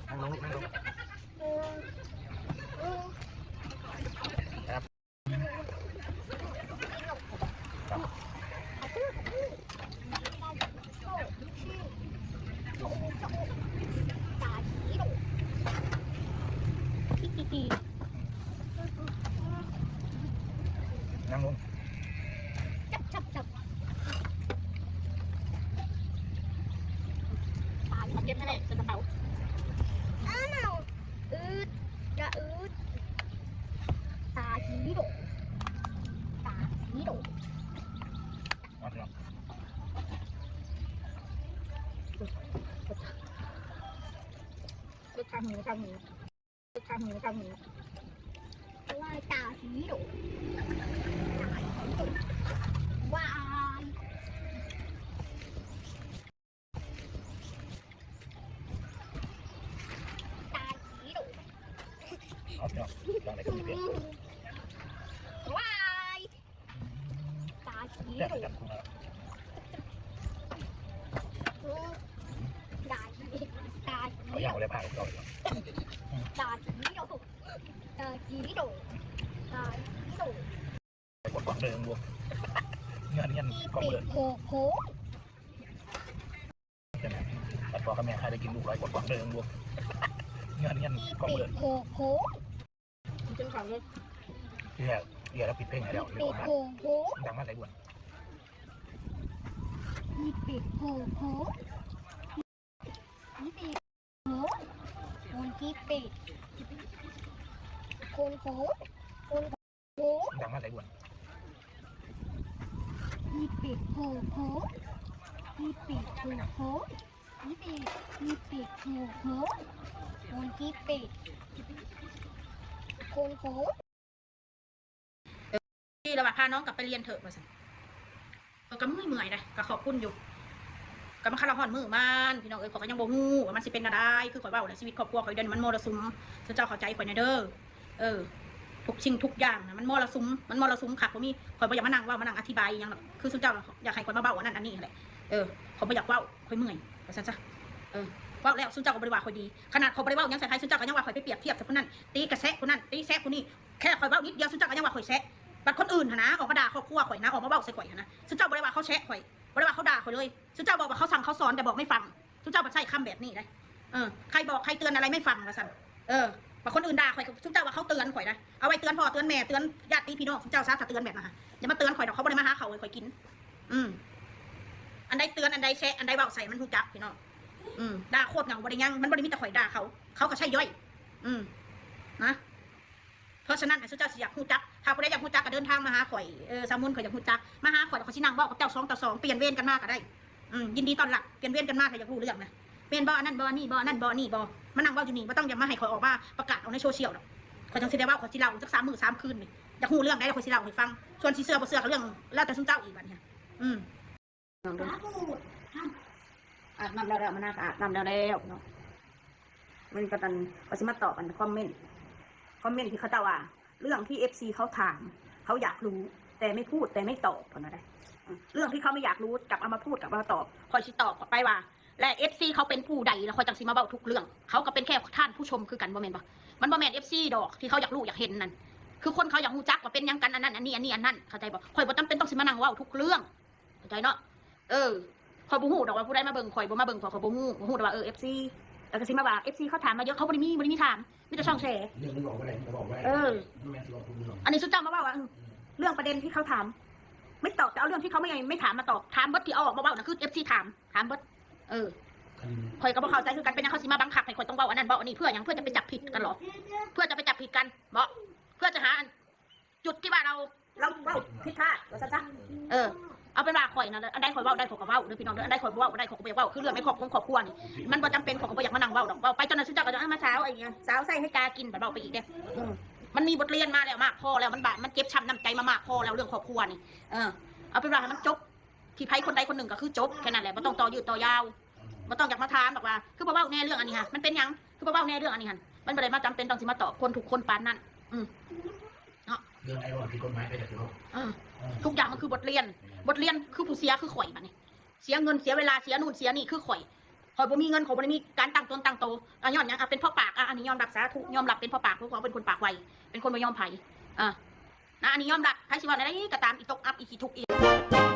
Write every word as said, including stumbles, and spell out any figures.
นั่งลงลูก นั่งลง ครับ นั่งลง จับ จับ จับ ตาย เก็บให้แน่ ใส่กระเป๋า อ้าว อืด กระอืด ตาจีโด ตาจีโด เอาเถอะ รสชาติหมู รสชาติหมู รสชาติหมู รสชาติหมู ว้าย ตาจีโด ตาจีโด ว้าย ตาจีโด เอาเถอะ ลองได้ก็มีเพียง ว้าย ตาจี แซ่บ โด จัง ตาจี ตาจี เขาอยากเอาอะไรผ่าเขาเลย ตาจีโด ตาจีโด ตาจีโด กดกล่องเดิมบวก เงินเงินกล่องเดิม โอ้โห แต่พ่อกับแม่ใครได้กินลูกร้อยกดกล่องเดิมบวก เงินเงินกล่องเดิม โอ้โห กินข้าวเลย เดี๋ยวเดี๋ยวเราปิดเพลงให้แล้ว โอ้โห ดังมากเลยบวน อีเป็ดโผโผ อีเป็ดโผ คนที่เป็ด คนโผ คนโผ ดังมากเลยบวน อีเป็ดโผโผ อีเป็ดโผโผ อีเป็ด อีเป็ดโผโผ คนที่เป็ด คนโผ ที่เราว่าพาน้องกลับไปเรียนเถอะว่าซั่น เออ ก็เมื่อยๆนะ ก็ขอบคุณอยู่ ก็มันคันละฮ้อนมื้อมัน พี่น้องเอ้ย ข้อยก็ยังบ่ฮู้ว่ามันสิเป็นแนวใด คือข้อยเว้าแหละ ชีวิตครอบครัวข้อยเดี๋ยวนี้มันมรสุม เจ้าเข้าใจข้อยแหน่เด้อ เออ ทุกสิ่งทุกอย่างนะมันมรสุม มันมรสุมคัก บ่มี ข้อยบ่อยากมานั่งเว้า มานั่งอธิบายอิหยังดอก คือซุมเจ้าอยากให้ข้อยมาเว้าอันนั้นอันนี้หั้นแหละ เออ ข้อยบ่อยากเว้า ข้อยเมื่อย ว่าซั่นซะ เออ เว้าแล้วซุมเจ้าก็บ่ได้ว่าข้อยดี ขนาดข้อยบ่ได้เว้าหยังใส่ไผ ซุมเจ้าก็ยังว่าข้อยไปเปรียบเทียบใส่ผู้นั้น ตีกระแซะผู้นั้น ตีแซะผู้นี้ แค่ข้อยเว้านิดเดียว ซุมเจ้าก็ยังว่าข้อยแซะ บัดคนอื่นหั่นนะ ออกมาด่าครอบครัวข้อยนะ ออกมาเว้าใส่ข้อยหั่นนะ ซุมเจ้าบ่ได้ว่าเขาแซะข้อย บ่ได้ว่าเขาด่าข้อยเลย ซุมเจ้าบอกว่าเขาสั่งเขาสอนแต่บอกไม่ฟัง ซุมเจ้าบ่ใช้คำแบบนี้ได้ เออ ใครบอกใครเตือนอะไรไม่ฟังว่าซั่น เออ บัดคนอื่นด่าข้อย ซุมเจ้าว่าเขาเตือนข้อยนะ เอาไว้เตือนพ่อเตือนแม่ เตือนญาติพี่น้อง ซุมเจ้าซะ ถ้าเตือนแบบนั้นฮะ อย่ามาเตือนข้อยดอก เขาบ่ได้มาหาข้าวให้ข้อยกิน อืม อันใดเตือน อันใดแซะ อันใดเว้าใส่มันฮู้จักพี่น้อง อืม ด่าโคตรเหงาบ่ได้หยัง มันบ่ได้มีแต่ข้อยด่าเขา เขาก็ใช่ย่อย อืม นะ เพราะฉะนั้นน่ะ ซุมเจ้าสิอยากฮู้จัก ถ้าผู้ใดอยากฮู้จักก็เดินทางมาหาข้อย เออ สาวมนต์ ข้อยอยากฮู้จัก มาหาข้อย ข้อยสินั่งเว้ากับเจ้าสองต่อสอง เปลี่ยนเวรกันมาก็ได้ อืม ยินดีต้อนรับ เปลี่ยนเวรกันมา ถ้าอยากรู้เรื่องนะ แม่นบ่ อันนั้นบ่ อันนี้บ่ อันนั้นบ่ อันนี้บ่ มานั่งเว้าอยู่นี่ บ่ต้องอยากมาให้ข้อยออกมาประกาศออกในโซเชียลดอก ข้อยจั่งสิได้เว้า ข้อยสิเล่าจักสามมื้อสามคืนนี่ อยากฮู้เรื่องใด ข้อยสิเล่าให้ฟัง ส่วนสิเชื่อบ่เชื่อก็เรื่องแล้วแต่ซุมเจ้าอีกบัดนี้ อืม น้องเด้อ อาบน้ำแล้วแล้ว มานาก็อาบน้ำแล้วแล้วเนาะ มันก็ตัน ว่าสิมาตอบอันคอมเมนต์ คอมเมนต์ที่เขาเจ้าว่า เรื่องที่เอฟซีเขาถาม เขาอยากรู้ แต่ไม่พูด แต่ไม่ตอบ เพิ่นว่าได้ เรื่องที่เขาไม่อยากรู้ กลับเอามาพูด กลับเอามาตอบ ข้อยสิตอบกลับไปว่า และเอฟซีเขาเป็นผู้ใด แล้วข้อยจั่งสิมาเว้าทุกเรื่อง เขาก็เป็นแค่ท่านผู้ชมคือกัน บ่แม่นบ่ มันบ่แม่นเอฟซีดอก ที่เขาอยากรู้อยากเห็นนั่น คือคนเขาอยากฮู้จักว่าเป็นหยังกัน อันนั้น อันนี้ อันนี้ อันนั้น เข้าใจบ่ ข้อยบ่จำเป็นต้องสิมานั่งเว้าทุกเรื่อง เข้าใจเนาะ เออ ข้อยบ่ฮู้ดอกว่าผู้ใดมาเบิ่งข้อย บ่มาเบิ่งข้อย ข้อยบ่ฮู้ ข้อยฮู้แต่ว่า เออ เอฟซี แล้วก็สิมาว่า เอฟซี เขาถามมาเยอะ เขาบ่ได้มี บ่ได้มีถาม มีแต่ช่องแชร์ เรื่องมันบอกบ่ได้ มันก็บอกบ่ได้ เออ มันแม่นสิบอกคุณผู้ชม อันนี้ซุมเจ้ามาเว้าว่า อืม เรื่องประเด็นที่เขาถาม ไม่ตอบ แต่เอาเรื่องที่เขาไม่ ไม่ถามมาตอบ ถามเบิดที่เอาออกมาเว้าน่ะ คือ เอฟซี ถาม ถามเบิด เออ อัน ข้อยก็บ่เข้าใจคือกัน เป็นหยังเขาสิมาบังคับให้ข้อยต้องเว้าอันนั้นเว้าอันนี้ เพื่อหยัง เพื่อจะไปจับผิดกันเหรอ เพื่อจะไปจับผิดกันบ่ เพื่อจะหาอัน จุดที่ว่าเรา เราเว้าผิดพลาด ว่าซั่นซะ เออ เอาเป็นว่าข้อยนะ อันใดข้อยเว้าได้ข้อยก็เว้าเด้อพี่น้องเด้อ อันใดข้อยบ่เว้าบ่ได้ข้อยก็บ่อยากเว้า คือเรื่องในครอบครัว ครอบครัวนี่ มันบ่จำเป็น ข้อยก็บ่อยากมานั่งเว้าดอก เว้าไปจนนั้นซุมเจ้าก็จะเอามาสาวไอ้เนี่ย สาวใส่ให้กากิน บัดเว้าไปอีกเด้อ อืม มันมีบทเรียนมาแล้วมากพอแล้ว มันบาด มันเจ็บช้ำน้ำใจมามากพอแล้ว เรื่องครอบครัวนี่ เออ เอาเป็นว่าให้มันจบ ที่ไผคนใดคนหนึ่งก็คือจบ แค่นั้นแหละ บ่ต้องต่อยืดต่อยาว บ่ต้องอยากมาถามดอกว่า คือบ่เว้าแน่เรื่องอันนี้ฮะ มันเป็นหยัง คือบ่เว้าแน่เรื่องอันนี้หั่น มันบ่ได้มาจำเป็นต้องสิมาตอบคนทุกคนปานนั้น อืม เนาะ เรื่องไอ้ว่าผิดกฎหมายไปจากที่เขา เออ เออ ทุกอย่างมันคือบทเรียน แม่น บทเรียนคือผู้เสียคือข้อยบัดนี้ เสียเงินเสียเวลาเสียนู่นเสียนี่คือข้อย ข้อยบ่มีเงิน ข้อยบ่ได้มีการตั้งตนตั้งโต อ่ะ ย้อนหยัง อ่ะ เป็นเพราะปาก อ่ะ อันนี้ยอมรับสาธุ ยอมรับเป็นเพราะปาก เพราะข้อยเป็นคนปากไว เป็นคนบ่ยอมไผ อ่ะ นะ อันนี้ยอมรับ ไผสิว่าแนวใดก็ตาม อีตกอับ อีขี้ทุกข์ อี